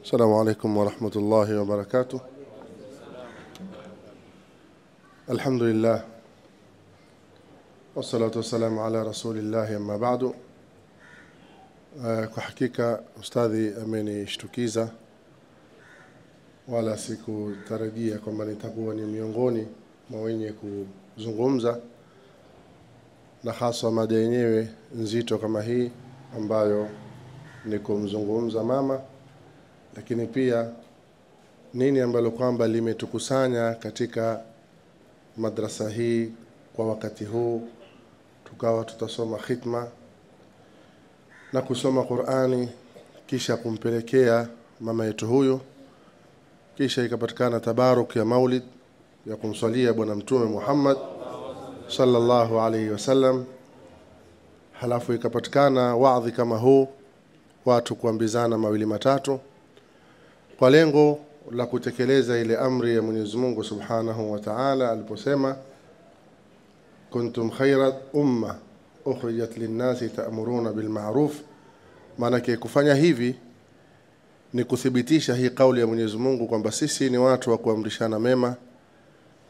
السلام عليكم ورحمة الله وبركاته. الحمد لله والصلاة والسلام على رسول الله أما بعد. Kwa hakika ustadhi amenishtukiza, wala sikutarajia kwamba nitakuwa ni miongoni mwa wenye kuzungumza, na hasa mada yenyewe nzito kama hii ambayo ni kumzungumza mama, lakini pia nini ambalo kwamba limetukusanya katika madrasa hii kwa wakati huu, tukawa tutasoma khitma na kusoma Qur'ani, kisha kumpelekea mama yetu huyu, kisha ikapatikana tabaruk ya maulid ya kumswalia Bwana Mtume Muhammad sallallahu alayhi wasallam, halafu ikapatikana waadhi kama huu, watu kuambizana mawili matatu kwa lengo la kutekeleza ile amri ya Mwenyezi Mungu Subhanahu wa Ta'ala aliposema kuntum khayra umma ukhrijat linnasi ta'muruna bil ma'ruf. Maana kufanya hivi ni kuthibitisha hii kauli ya Mwenyezi Mungu kwamba sisi ni watu wa kuamrishana mema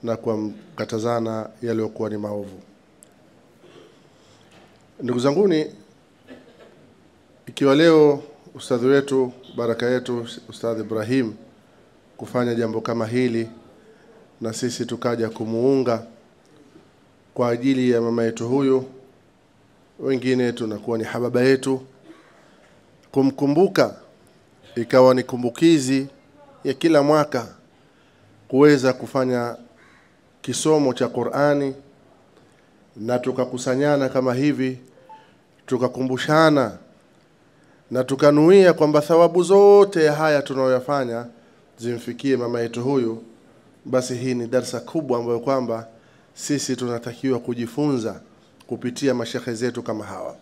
na kukatazana yaliyokuwa ni maovu. Ndugu zanguni, ikiwa leo ustadhi wetu, baraka yetu Ustadh Ibrahim kufanya jambo kama hili na sisi tukaja kumuunga kwa ajili ya mama yetu huyu, wengine tunakuwa ni hababa yetu, kumkumbuka ikawa ni kumbukizi ya kila mwaka kuweza kufanya kisomo cha Qur'ani, na tukakusanyana kama hivi, tukakumbushana na tukanuia kwamba thawabu zote haya tunayoyafanya zimfikie mama yetu huyu. Basi hii ni darsa kubwa ambayo kwamba sisi tunatakiwa kujifunza kupitia mashehe zetu kama hawa,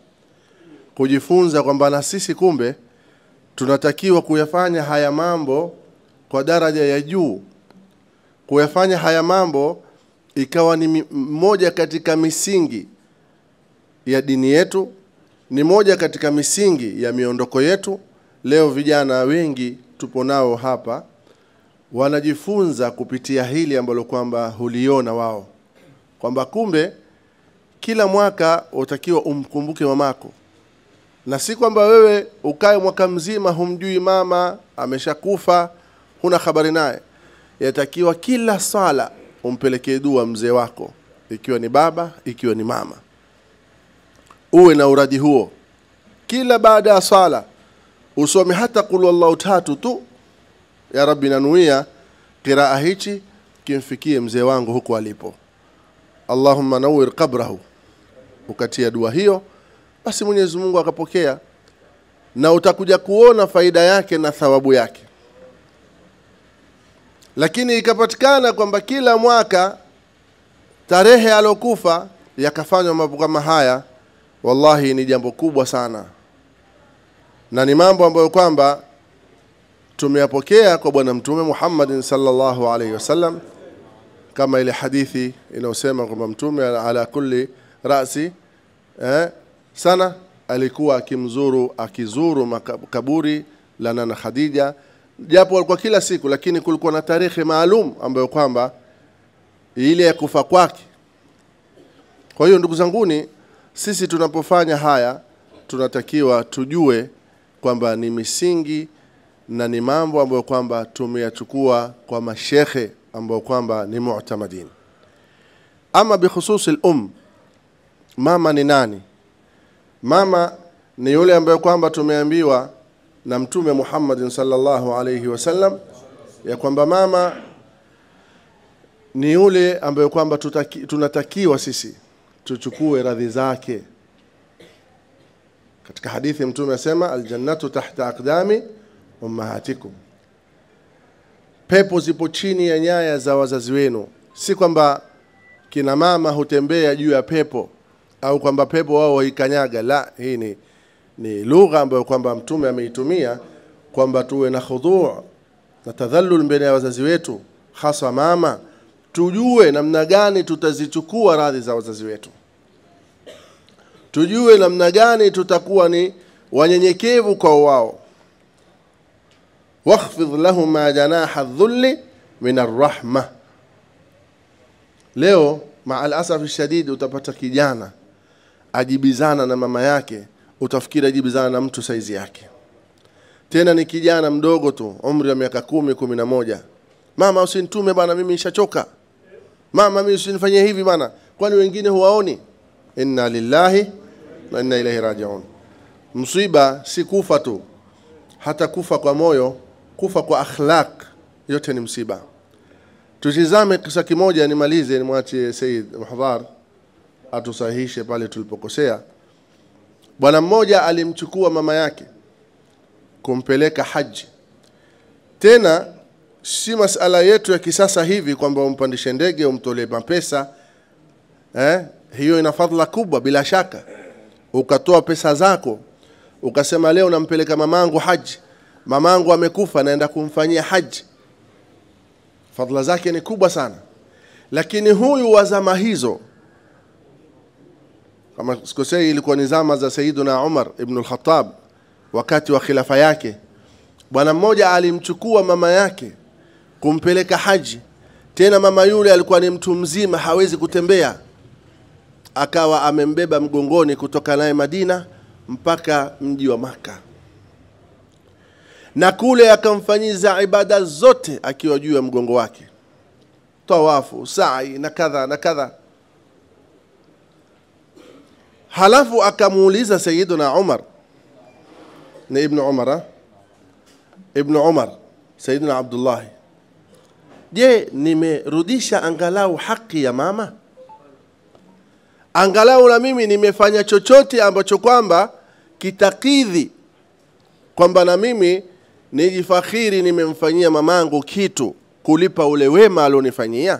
kujifunza kwamba na sisi kumbe tunatakiwa kuyafanya haya mambo kwa daraja ya juu, kuyafanya haya mambo ikawa ni moja katika misingi ya dini yetu, ni moja katika misingi ya miondoko yetu. Leo vijana wengi tupo nao hapa wanajifunza kupitia hili ambalo kwamba huliona wao, kwamba kumbe kila mwaka utakiwa umkumbuke mamako, na si kwamba wewe ukae mwaka mzima humjui mama, ameshakufa, huna habari naye. Yatakiwa kila sala umpelekee dua mzee wako, ikiwa ni baba, ikiwa ni mama. Uwe na uradi huo, kila baada ya sala usome hata qul wallahu tatu tu, ya Rabbi nanuia qiraa hichi kimfikie mzee wangu huko alipo, Allahumma nawwir qabrahu. Ukatia dua hiyo, basi Mwenyezi Mungu akapokea, na utakuja kuona faida yake na thawabu yake. Lakini ikapatikana kwamba kila mwaka tarehe alokufa yakafanywa mambo kama haya, wallahi ni jambo kubwa sana, na ni mambo ambayo kwamba tumeyapokea kwa Bwana Mtume Muhammad sallallahu alayhi wasallam, kama ile hadithi inayosema kwamba Mtume ala kulli rasi sana alikuwa akizuru kaburi la Nana Khadija, japo alikuwa kila siku, lakini kulikuwa na tarehe maalum ambayo kwamba ile ya kufa kwake. Kwa hiyo ndugu zanguni, sisi tunapofanya haya tunatakiwa tujue kwamba ni misingi na ni mambo ambayo kwamba tumeyachukua kwa mashehe ambao kwamba ni mu'tamadin. Ama bikhususi al-um, mama ni nani? Mama ni yule ambaye kwamba tumeambiwa na Mtume Muhammad sallallahu alayhi wasallam ya kwamba mama ni yule ambaye kwamba tunatakiwa sisi tuchukue radhi zake. Katika hadithi Mtume asema aljannatu tahta aqdami ummahatikum, pepo zipo chini ya nyaya za wazazi wenu. Si kwamba kina mama hutembea juu ya pepo au kwamba pepo wao waikanyaga, la, hii ni lugha ambayo kwamba Mtume ameitumia kwamba tuwe na khudhu' na tadhallul mbele ya wazazi wetu, hasa mama. Tujue namna gani tutazichukua radhi za wazazi wetu, tujue namna gani tutakuwa ni wanyenyekevu kwa wao. Wakhfidh lahuma janaha dhulli min arrahma. Leo maa alasaf shadid utapata kijana ajibizana na mama yake, utafikiri ajibizana na mtu saizi yake. Tena ni kijana mdogo tu, umri wa miaka 10, 11. Mama usinitume bana, mimi nishachoka. Mama mimi usinifanyie hivi bana, kwani wengine huwaoni? Inna lillahi na inna ilaihi rajiun. Msiba si kufa tu, hata kufa kwa moyo, kufa kwa akhlaq, yote ni msiba. Tutizame kisa kimoja nimalize, nimwache Said Muhdhar atusahihishe pale tulipokosea. Bwana mmoja alimchukua mama yake kumpeleka haji. Tena si masala yetu ya kisasa hivi kwamba umpandishe ndege umtolee mapesa. Hiyo ina fadhila kubwa bila shaka. Ukatoa pesa zako ukasema leo nampeleka mamangu haji, mamangu amekufa naenda kumfanyia haji, fadhila zake ni kubwa sana. Lakini huyu wa zama hizo, kama sikosei ilikuwa ni zama za Sayyiduna Umar ibn al-Khattab, wakati wa khilafa yake, bwana mmoja alimchukua mama yake kumpeleka haji. Tena mama yule alikuwa ni mtu mzima, hawezi kutembea, akawa amembeba mgongoni kutoka naye Madina mpaka mji wa Maka, na kule akamfanyiza ibada zote akiwa juu ya mgongo wake, tawafu, sa'i na kadha na kadha. Halafu akamuuliza Sayyiduna Umar, ni Ibn Umar, Ibn Umar, Sayyiduna Abdullah, je, nimerudisha angalau haki ya mama? Angalau na mimi nimefanya chochote ambacho kwamba kitakidhi kwamba na mimi nijifakhiri nimemfanyia mamangu kitu kulipa ule wema alionifanyia?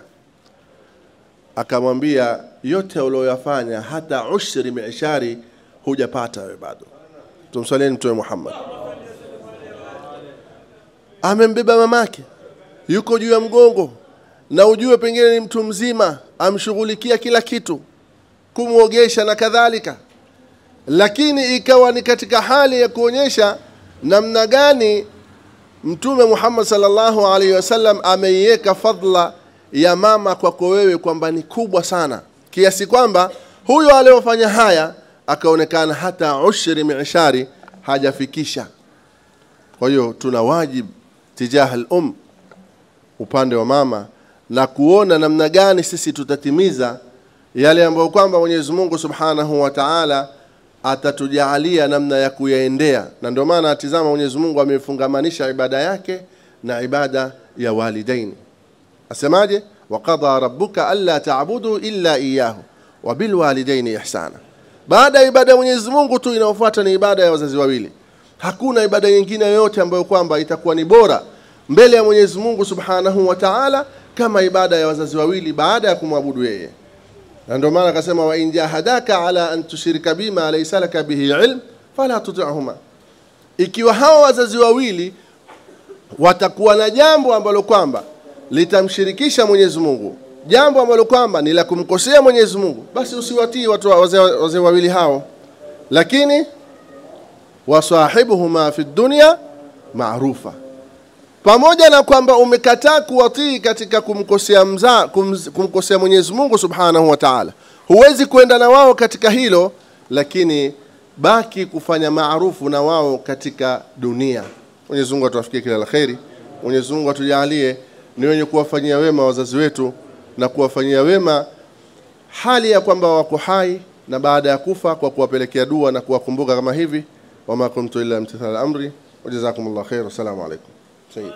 Akamwambia yote ulioyafanya hata ushri miishari hujapata wewe bado. Tumsalieni Mtume Muhammad. Amembeba mamake, yuko juu ya mgongo, na ujue pengine ni mtu mzima, amshughulikia kila kitu, kumuogesha na kadhalika. Lakini ikawa ni katika hali ya kuonyesha namna gani Mtume Muhammad sallallahu alaihi wasallam ameiweka fadhila ya mama kwako wewe kwamba ni kubwa sana, kiasi kwamba huyo aliyofanya haya akaonekana hata ushri miishari hajafikisha. Kwa hiyo tuna wajibu tijaha al-um, upande wa mama, na kuona namna gani sisi tutatimiza yale ambayo kwamba Mwenyezi Mungu Subhanahu wa Ta'ala atatujalia namna ya kuyaendea. Na ndio maana atizama Mwenyezi Mungu amefungamanisha ibada yake na ibada ya walidaini. Asemaje? Waqada rabbuka alla ta'budu illa iyyahu wa bil walidaini ihsana. Baada ya ibada ya Mwenyezi Mungu tu inayofuata ni ibada ya wazazi wawili. Hakuna ibada nyingine yoyote ambayo kwamba itakuwa ni bora mbele ya Mwenyezi Mungu Subhanahu wa Ta'ala kama ibada ya wazazi wawili baada ya kumwabudu yeye. Na ndio maana akasema wa in jahadaka ala an tushrika bima laysa laka bihi ilm fala tuti'huma. Ikiwa hawa wazazi wawili watakuwa na jambo ambalo kwamba litamshirikisha Mwenyezi Mungu, jambo ambalo kwamba ni la kumkosea Mwenyezi Mungu, basi usiwatii watu wazee wawili hao. Lakini wasahibuhuma fi dunya ma'rufa, pamoja na kwamba umekataa kuwatii katika kumkosea kumkosea Mwenyezi Mungu Subhanahu wa Ta'ala, huwezi kwenda na wao katika hilo, lakini baki kufanya maarufu na wao katika dunia. Mwenyezi Mungu atuwafikie kila la kheri. Mwenyezi Mungu atujalie ni wenye kuwafanyia wema wazazi wetu na kuwafanyia wema hali ya kwamba wako hai na baada ya kufa, kwa kuwapelekea dua na kuwakumbuka kama hivi. Wama kuntu illa imtithal amri. Wa jazakumullahu khair. Assalamu alaykum. Sayyid.